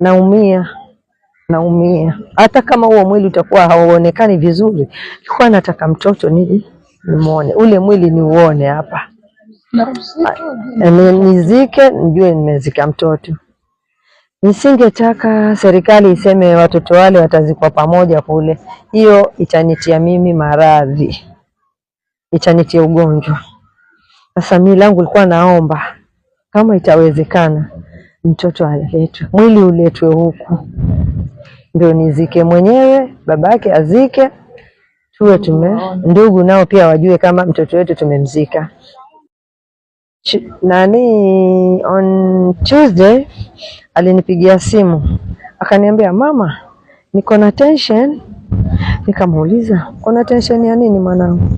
Naumia, naumia. Hata kama huo mwili utakuwa hauonekani vizuri, nilikuwa nataka mtoto nije nimuone, ule mwili niuone hapa, nizike, nijue nimezika mtoto. Nisingetaka serikali iseme watoto wale watazikwa pamoja kule, hiyo itanitia mimi maradhi, itanitia ugonjwa. Sasa mimi langu likuwa naomba kama itawezekana, mtoto aletwe, mwili uletwe huku, ndio nizike mwenyewe, babake azike, tuwe tume ndugu nao pia wajue kama mtoto wetu tumemzika. Nani, on Tuesday alinipigia simu akaniambia, "Mama, niko na tension." Nikamuuliza, "Uko na tension ya nini, mwanangu?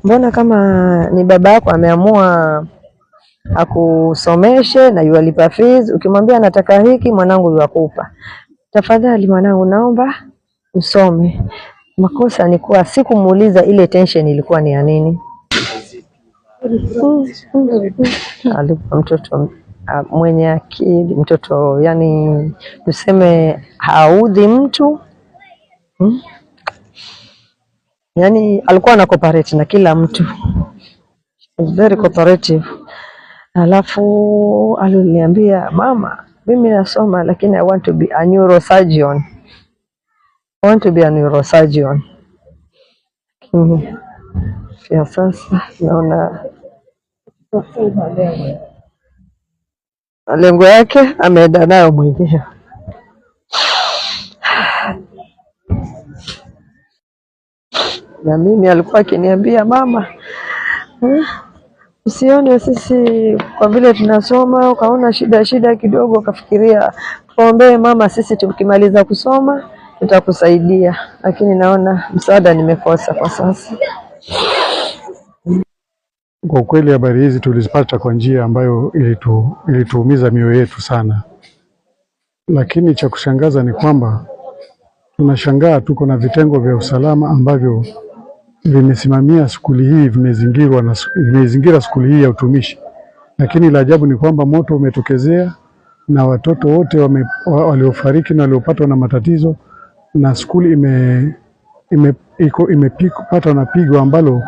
Mbona kama ni baba yako ameamua akusomeshe na yualipa fees, ukimwambia anataka hiki, mwanangu, yuakupa. Tafadhali mwanangu, naomba usome." Makosa ni kuwa sikumuuliza ile tension ilikuwa ni ya nini. Alikuwa mtoto mwenye akili, mtoto yani tuseme haudhi mtu. Yani alikuwa ana cooperate na kila mtu, very cooperative. Alafu aliniambia, "Mama, mimi nasoma lakini I want to be a neurosurgeon. I want to be a neurosurgeon." Lakini ya sasa naona malengo yake ameenda nayo mwenyewe. Na mimi alikuwa akiniambia, "Mama, usione sisi kwa vile tunasoma ukaona shida shida kidogo ukafikiria, tuombee mama, sisi tukimaliza kusoma tutakusaidia," lakini naona msaada nimekosa kwa sasa. Kwa ukweli habari hizi tulizipata kwa njia ambayo ilituumiza mioyo yetu sana, lakini cha kushangaza ni kwamba tunashangaa tuko na vitengo vya usalama ambavyo vimesimamia skuli hii, vimezingirwa na vimezingira skuli hii ya utumishi, lakini la ajabu ni kwamba moto umetokezea na watoto wote waliofariki na waliopatwa na matatizo, na skuli imepatwa na pigo ambalo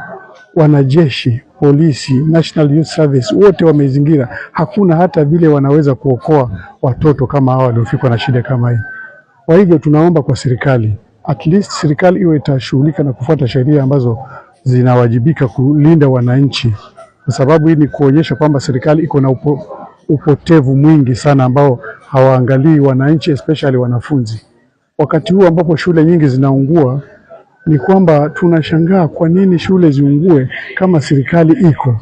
wanajeshi, polisi, National Youth Service wote wamezingira, hakuna hata vile wanaweza kuokoa watoto kama hawa waliofikwa na shida kama hii. Kwa hivyo tunaomba kwa serikali, at least serikali iwe itashughulika na kufuata sheria ambazo zinawajibika kulinda wananchi, kwa sababu hii ni kuonyesha kwamba serikali iko na upotevu mwingi sana ambao hawaangalii wananchi, especially wanafunzi. Wakati huu ambapo shule nyingi zinaungua, ni kwamba tunashangaa kwa nini shule ziungue kama serikali iko.